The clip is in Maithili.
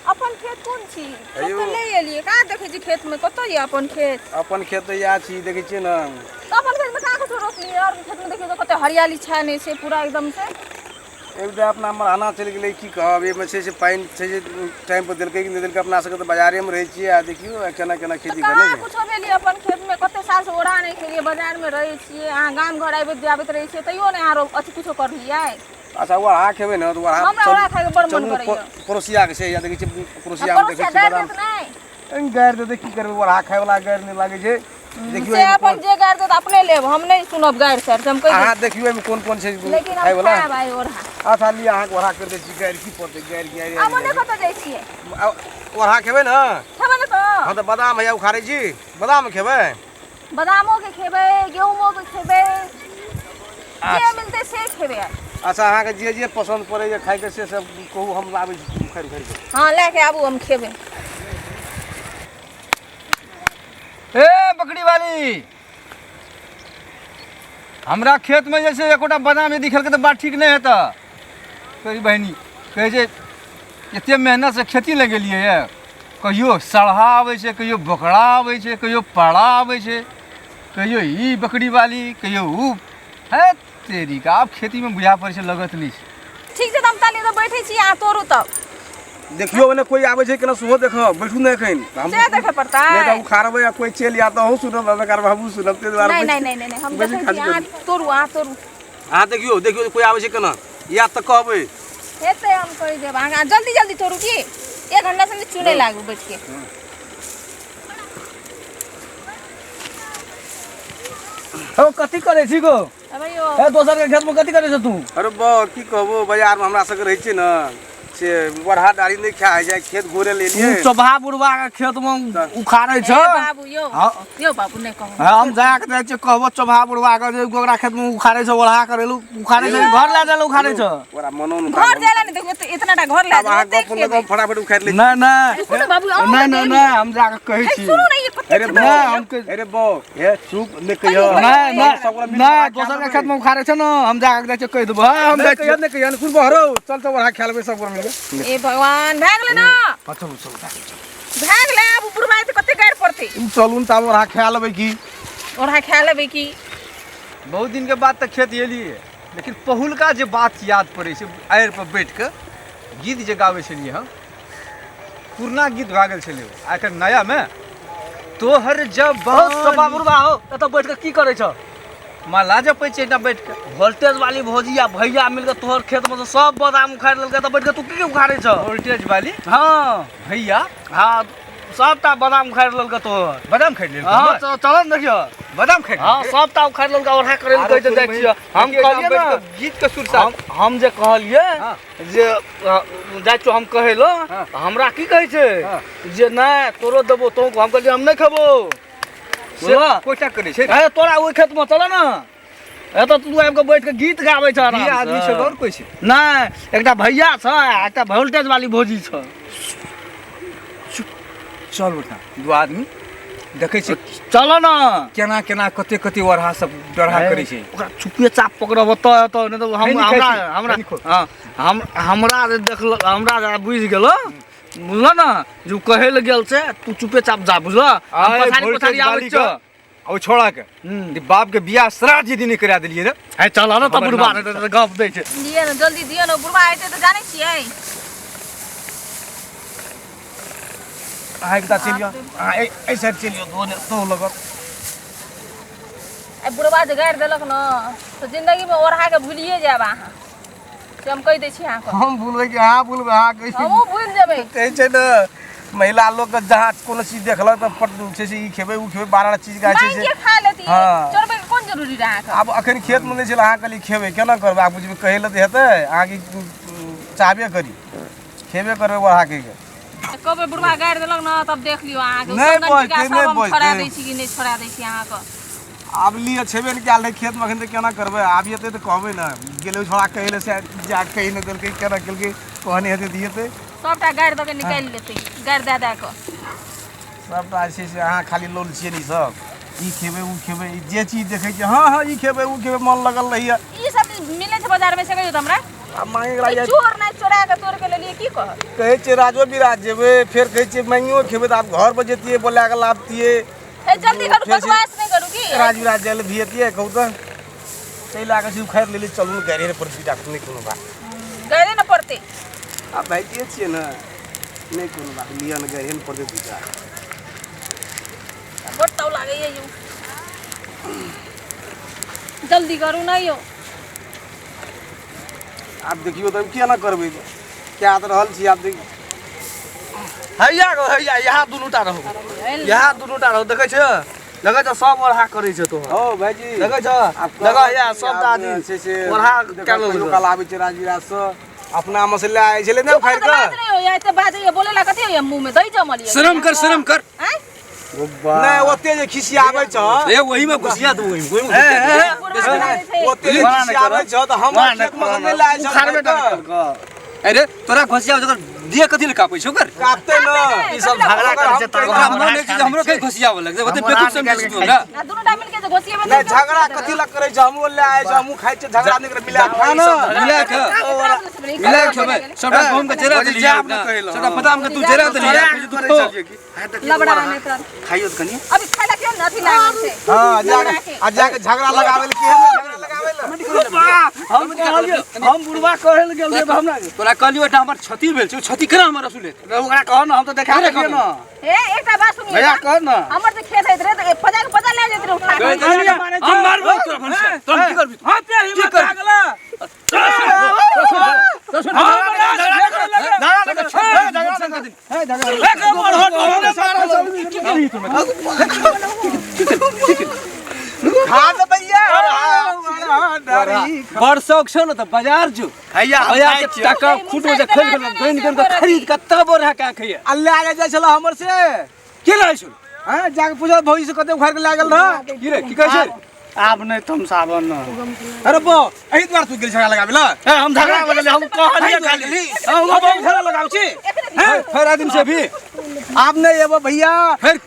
अपन खेत कोन छी? हम तऽ नहि एलियै। कहाँ देखै छी खेतमे? कतऽ यऽ अपन खेत? अपन खेत तऽ इएह छी, देखै छियै ने। तऽ अपन खेतमे कहाँ कुछो रोपलियै? आओर खेतमे देखियौ तऽ कते हरियाली छै, नहि छै पूरा एकदम से। एक बेर अपना मरहाना चलि गेलै, की कहब। एहिमे छै से पानि छै जे टाइम पर देलकै कि नहि देलकै। अपना सबके तऽ बाजारेमे रहै छियै आ देखियौ केना केना खेती करने छै। कुछो भेलियै अपन खेतमे? कते सालसँ ओरा नहि खेलियै, बाजारमे रहै छियै। अहाँ गाम घर आबैत जाबैत रहै छियै, तैयो नहि अहाँ अथी कुछो करलियै। अच्छा, ओ अहाँ खेबै ने तऽ हमरा ओरा खायके बड़ मन करैया। पड़ोसियाके छै, या देखै छियै पड़ोसियामे, देखै छियै बादाम गारि देतै, की करबै? ओरा खायवला गारि नहि लागै छै। देखियौ से अपन जे गारि देत अपने लेब, हम नहि सुनब गारि सारि से हम कहि। अहाँ देखियौ एहिमे कोन कोन छै लेकिन हम खायवला। खायब आइ ओरहा। अच्छा लिअ, अहाँके ओरहा करि दै छी, गारि की पड़तै गारि गारि। आब ओने कतऽ जाइ छियै? ओरहा खेबै ने? खेबै ने तऽ। हँ, तऽ बादाम हैया उखाड़ै छी, बादाम खेबै? बादामो के खेबै, गेहूँमो के खेबै, जे मिलतै से खेबै। अच्छा, अहाँके जे जे पसन्द पड़ैए खायके से सब कहू, हम लाबै छी उखाड़ि उखाड़ि कऽ। हँ, लए के आबू, हम खेबै। ए बकरी वाली, हमरा खेतमे जे छै एकोटा बादाम यदि खेलकै तऽ बात ठीक नहि हेतै। तोरी बहिनी कहै छै, एते मेहनतसँ खेती लगेलियै यऽ, कहियो सड़हा आबै छै, कहियो बोकरा आबै छै, कहियो पारा आबै छै, कहियो ई बकरी वाली, कहियो उ है तेरीके। आब खेतीमे बुझा पड़ै छै लगत नहि छै। ठीक छै, तऽ हम ताली तऽ बैठै छी, अहाँ तोड़ू तब। देखियौ ओने कोइ आबै छै केना, सेहो देखब। बैठू ने एखन हम से देखे पड़तै। नहि तऽ उखाड़बै आ कोइ चलि आयत तऽ अहूँ सुनब, बेकार हमहूँ सुनब, ताहि दुआरे। नहि नहि नहि नहि, हम देखै छी, अहाँ तोड़ू, अहाँ तोड़ू। अहाँ देखियौ, देखियौ कोइ आबै छै केना, या तऽ कहबै। हेतै, हम कहि देब अहाँ। जल्दी जल्दी तोड़ू की, एक घंटा से चुने लागू बैठ के। हो, कथी करै छी गो? ए दोसर के खेत में कथी करै छ तू? अरे बा, की कहबो, बाजार में हमरा सबके रहै छियै ने, से बरहा डाली नहि खाय जाइ, खेत घोरे ले लिए। चोभा बुढ़वा के खेत में उखाड़ै छ। बाबू यौ, यौ बाबू, नहि कहू। हम जा के जाइ छियै, कहबो चोभा बुढ़वा के जे ओकरा खेत में उखाड़ै छ, ओढ़ा करेलू उखाड़ै छ, घर लए जाइ उखाड़ै छ। ओकरा मनो घर जाइ ला नहि देखबै तऽ इतना टा घर लए अहाँ गप लगो, फटाफट उखाड़ि लै। नहि नहि रुकू ने बाबू। नहि नहि नहि, हम जा के कहै छी। सुनू ने, अरे नहि हम अरे बो, हे चुप नहि कहियो। नहि नहि नहि, दोसर के खेत में उखाड़ै छै ने, हम जा के जाइ छियै, कहि देबो। हम जाइ छियै, नहि कहियो कुन बहरो। चल चल, ओढ़ा खा लेबै सब गोरा मिलके। ए भगवान, भए गेलै ना? चलू चलू, भए गेलै। आब बुढ़बा तऽ कते गारि पड़तै। चलू ने, तब ओढ़ा खा लेबै की। ओढ़ा खा लेबै की। बहुत दिनके बाद तऽ खेत एलियै, लेकिन पहिलुका जे बात याद पड़ै छै, आड़ि पर बैठ कऽ गीत जे गाबै छलियै हम, पुरना गीत भए गेल छलै। आ एखन नयामे तोहर जब चपा बुढ़बा हो, एतऽ बैठ कऽ की करै छ? माला जपै छै एहिठाम बैठ कऽ। वोल्टेज वाली भौजी आ भैया मिल कऽ तोहर खेत में सब बादाम उखाड़ि लेलकै, तऽ बैठ कऽ तू की उखाड़ै छ? वोल्टेज वाली हाँ भैया? हाँ, सबटा बादाम उखाड़ि लेलकै तोहर। बादाम खाइ लेलकै? हाँ, चल ने देखियो। बादाम खाइ? हाँ, सबटा उखाड़ि लेलकै, ओढ़ा करै लए कहै छै जाइ छियै। हम कहलियै ने गीत के सुर साथ, हम जे कहलियै जे जाइ छियौ हम कहै लए, हमरा की कहै छै जे नहि तोरो देबो तों। हम कहलियै हम नहि खेबो। से कोइटा करै छै? अरे तोरा ओहि खेतमे चल ने, एतऽ तू आबि कऽ बैठ कऽ गीत गाबै छ। आराम आदमी छै और कोइ छै? नहि, एकटा भैया छ आ एकटा वोल्टेज वाली भौजी छ। चल उठा, दू आदमी देखै छी। चल ने। केना केना कते कते ओढ़ा सब डढ़ा करै छै। ओकरा छुपे चाप पकड़ब तऽ हेतौ, नहि तऽ हम हमरा हमरा हँ हम हमरा जे देखल, हमरा जे बुझि गेलो, बुझल ने जे ओ कहै लए गेल छै, तू चुपे चाप जा, बुझल? हम पछाड़ी पछाड़ी आबै छियौ। ओ छोड़ा के बाप के बियाह श्राद्ध यदि नहि करा देलियै रे। है चल ने तऽ बुढ़बा गप दै छै। दिअ ने, जल्दी दिअ ने, बुढ़बा एतै तऽ जानै छियै। अहाँ एकटा चलि जाउ, अहाँ एहि साइड चलि जाउ, दो तो लगत। आ बुढ़बा जे गारि देलक ने तऽ जिन्दगीमे ओढ़ा के भूलिए जायब अहाँ से, हम कहि दै छी अहाँके। हम भूलबै कि अहाँ भूलबै? अहाँ कहै छी हमहूँ भूलि जेबै। कहै छै ने, महिला लोकके जहाँ कोनो चीज देखलक तऽ पट छै से ई खेबै ओ खेबै, 12 चीज गाछ छै। मांगि के खा लेती, चोरबै के कोन जरूरी रहै अहाँके? आब अखन खेतमे नहि छलै, अहाँ कहलियै खेबै, केना करबै? आब बुझबै कहै लए तऽ हेतै, अहाँके चाहबे करी, खेबे करबै बढ़ाके के। कहबै बुढ़वा गारि देलक ने तब देख लियौ अहाँके। नहि चन्दन टीका बजतै, सब नहि हम छोड़ा बजतै। दै छी कि नहि छोड़ा दै छी अहाँके? आब लिअ, छेबे नहि कयल रहै खेतमे अखन तऽ केना करबै? आब एतै तऽ कहबै ने, गेलै छोड़ा कहै लए, से जा कहि नहि देलकै, केना केलकै, कहने हेतै तऽ हेतै। सबटा गारि दऽ के निकालि लेतै, गारि दए दए कऽ सबटा जे छै से अहाँ खाली लोल छियै ने। ई सब ई खेबै ओ खेबै, ई जे चीज देखै छियै, हँ हँ, ई खेबै ओ खेबै, मन लगल रहैए। ई सब मिलै छै बाजारमे से कहियौ तऽ हमरा। आब मांगे के लागि चोर नहि चोरा के तोड़ के लेलिए की कहत कहै छियै राजो बिराज जेबै फेर कहै छियै मांगियो खेबै तऽ आब घर पर जैतियै बोला के लाबतियै हे जल्दी करू बकवास नहि करू की राज बिराज जाय लए भियतियै कहू तऽ ताहि लए कऽ से उखाड़ि लेलियै चलू ने गाड़िए पर बीटा नहि कोनो बात गैरे न पड़तै आब भाइटिए छियै ने नहि कोनो बात लिअ ने गाड़िए ने पड़तै बीटा बड ताव लागैए यौ जल्दी करू ने यौ आब देखियौ तऽ किया ना करबै कए तऽ रहल छी आब देख हैया गो हैया यहाँ दुनूटा रहू यहाँ दुनूटा रहू देखै छ देखै छ सब ओढ़ा करै छ तोहर हो भाइजी देखै छ आब देखै हैया सब आदमी छै से ओढ़ा देखो, कए कहियो काल आबै छै राजविराज सँ अपना मे से लए आबै छलै ने उखाड़ि तऽ बात कऽ नहि होइए एते बाजैए बोले ला कथी होइए मुँह में दही जमल ये शर्म कर शर्म कर आँय नहि ओते जे खिसियाबै छ ए वही में घुसिया दू वही में वही में घुसिया दू। बुढ़वा लागै छै ओते जे खिसियाबै छ तऽ हमर खेत मे सँ नहि लए आबै छल उखाड़बे उखाड़ि कऽ। कऽ अरे तोरा घुसिया ओकर दिया कथी ले कापै छौ ओकर कापतै न ई सब झगड़ा करै छै ओकरा मन होइ छै जे हमरो कहीं घुसियाबऽ लगतै ओते बेवकूफ समझै छी तू हमरा आ दुनू टा मिलके जे घोसिएबै नहि झगड़ा कथी लए करै छ हमरो लए आबै छ हमहूँ खाइ छियै झगड़ा नहि करै मिला कऽ खा ने मिला के मिला के खेबै सबटा गहूम के चरा देलियै जाब ने कहै लए। सबटा बादाम के तू जरा देलियै तू खो। लबड़ा नहि तर खाइयो तऽ कनि अभी खाइ ला केहन अथी लागल छै हँ जाके आ जाके झगड़ा लगाबै लए केहन झगड़ा लगाबै लए हम कहलियै हम बुढ़वा कहै लए गेल रहियै हमरा तोरा कहलियौ एकटा हमर क्षति भेल छै ओ क्षति केना हमर वसूल हेतै ओकरा कह ने हम तऽ देखा देलियै ने हे एकटा बात सुनिए भैया कह ने हमर जे खेत होइत रहे तऽ पजा के पजा ले जाइत रहे उठा के हम मारबौ तोरा भनसिया तोरा की करबी हां ते हिम्मत लागला खा ने भैया बड़ शौक छौ ने तऽ बाजार जो हैया बाजार से टाका खूट में से खरीद के गनि गनि के खरीद के तब ओढ़ा के खैया आ लए जाइ छल हमर से के लाय छौ हँ जाके पूछल भौजी से कते उखाड़ि के लए गेल रह की रे की कहै छै आब नहि तमसाबऽ न अरे बो एहि दुआरे तू गेल झगड़ा लगाबै लए ए, हम झगड़ा बदले हम कहलियै खाली हम झगड़ा लगाबै छी फेर आदिम से भी आब नहि एबो भैया फेर